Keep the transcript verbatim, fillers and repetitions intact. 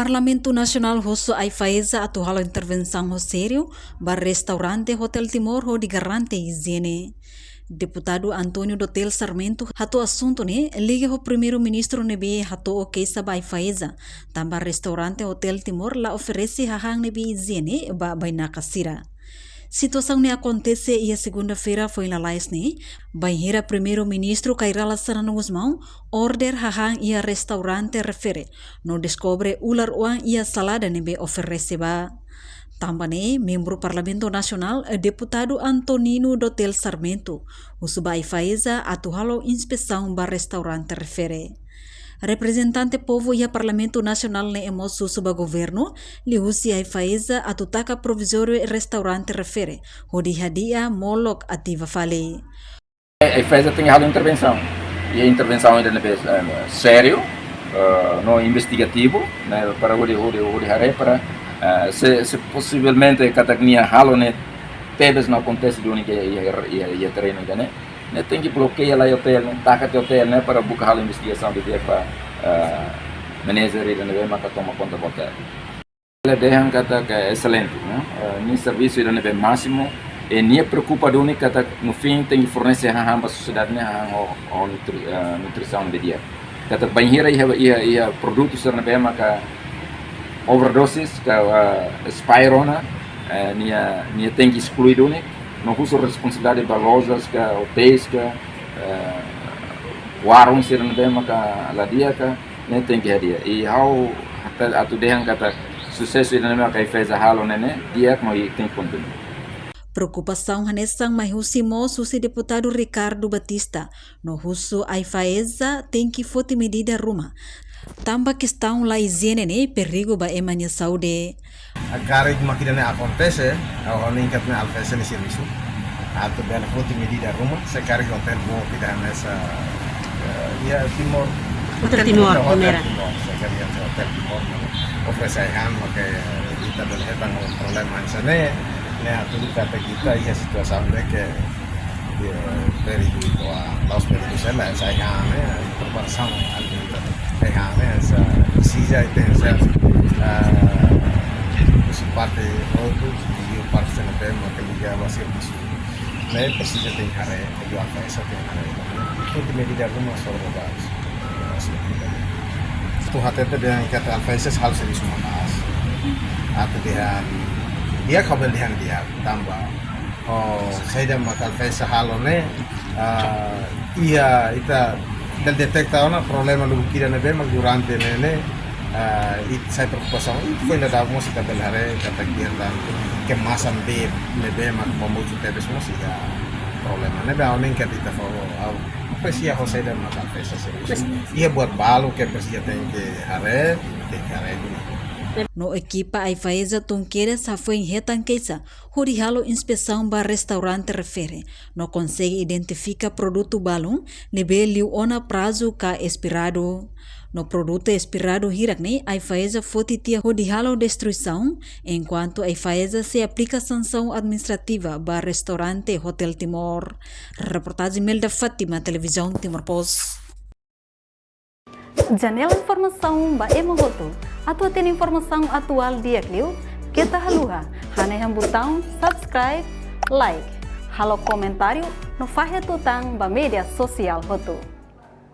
Parlamentu Nasionál husu AIFAESA atu halo intervensaun ho sériu ba restaurante Hotel Timor hodi garante ijiene. Deputadu António Dotel Sarmento hato'o asuntu ne'e liga ho Primeiru-Ministru ne'ebé hato'o keixa ba AIFAESA, tanba restaurante Hotel Timor la oferese hahán ne'ebé ijiene ba bainaka sira. Situasaun ne'e akontese iha segunda-feira foin lalais ne'e, bainhira Primeiru-Ministru Kay Rala Xanana Gusmão order hahán iha restaurante refere, no deskobre ular-oan iha salada ne'ebé oferese ba. Tanba ne'e, membru Parlamentu Nasionál, Deputadu Antonino Dotel Sarmento, husu ba AIFAESA atu halo inspesaun ba restaurante refere. Reprezentante povu iha Parlamentu Nasionál ne'e mós husu ba governu, liuhusi AIFAESA atu taka provizóriu restaurante refere, hodi hadi'a molok ativa fali. AIFAESA tenke halo intervensaun. I intervensaun ida ne'ebé, eh, sériu, eh, no investigativu, ne'e, para hodi, hodi, hodi haree para, eh, se, se posivelmente katak nia halo ne'e tebes no akontese duni iha, iha, iha, iha terrenu ida ne'e, ne'e tenke blokeia lai hotel ne'e, taka tiha hotel ne'e para buka halo investigasaun didi'ak ba, eh, manager ida ne'ebé maka toma konta hotel. Nia dehan katak excelente, ne'e? Eh, nia servisu ida ne'ebé másimu, i nia preokupa duni katak no fim tenke fornese hahán ba sosiedade ne'e, hahán ho, ho nutri-, eh, nutrisaun ne'ebé di'ak. Katak bainhira iha, iha, iha produtu sira ne'ebé maka overdosis ka, eh, expire ona, eh, nia, nia tenke esklui duni, no husu responsabilidade ba lojas ka, hotéis ka, eh, warung sira ne'ebé maka la di'ak ka, ne'e tenke hadi'a. I ha'u atu, atu dehan katak susesu ida ne'ebé maka AIFAESA halo ne'e, ne'e di'ak no i tenke kontinua. Preokupasaun hanesan mai husi mós husi Deputadu Ricardo Batista, no husu AIFAESA tenke foti medida ruma, tanba kestaun la ijiene ne'e perigu ba ema nia saúde. Karik mak ida-ne'e akontese, ha'u hanoin katak ne'e AIFAESA nia servisu atu bele foti medida ruma, se karik hotel boot ida hanesan, eh, iha Timor. Hotel Timor, hotel Primera. Timor, se karik iha Hotel Timor, no oferese hahán, maka ita bele hetan problema hanesan ne'e, ne'e atu katak ita iha situasaun ne'ebé ke, eh, perigu, ah, la'ós perigu sira, sai hahán ne'e, preparasaun alimentar, sai hahán ne'e, sai, presiza, i tenke ser, ah, husi parte hotu, i parte ne'ebé maka liga ba servisu ne'e, presiza tenke haree, i AIFAESA tenke haree. Foti medida ruma só ba. Atu hatete dehan katak AIFAESA halo servisu maka'as. Atu dehan di'ak, ha'u bele dehan di'ak, tanba, oh, saida mak AIFAESA halo ne'e, ah, iha ita bele deteta ona problema lubuk ida ne'ebé mak durante ne'e, ne'e, ah, ita sai preokupasaun. Ita foin daudaun mós ita bele haree katak iha tan kemasan bee ne'ebé mak famozu tebes mós iha problema. Ne'ebé ha'u hanoin katak ita fó, ha'u apresia ho saida mak AIFAESA servisu. Iha buat balu ke presiza tenke haree, tenke haree duni. No ekipa AIFAESA tun kedas hafoin hetan keixa hodi halo inspesaun ba restaurante refere, no konsege identifika produtu balun ne'ebé liu ona prazu ka espiradu. No produtu espiradu hirak ne'e AIFAESA foti tiha hodi halo destruisaun, enkuantu AIFAESA sei aplika sansaun administrativa ba restaurante Hotel Timor. Reportajen Melda Fátima, Televizaun Timor Post. Janela informasaun ba ema hotu. Atu hatene informasaun atuál di'ak liu, keta haluha hanehan butaun subscribe, like, halo komentáriu no fahe tutan ba média sosiál hotu.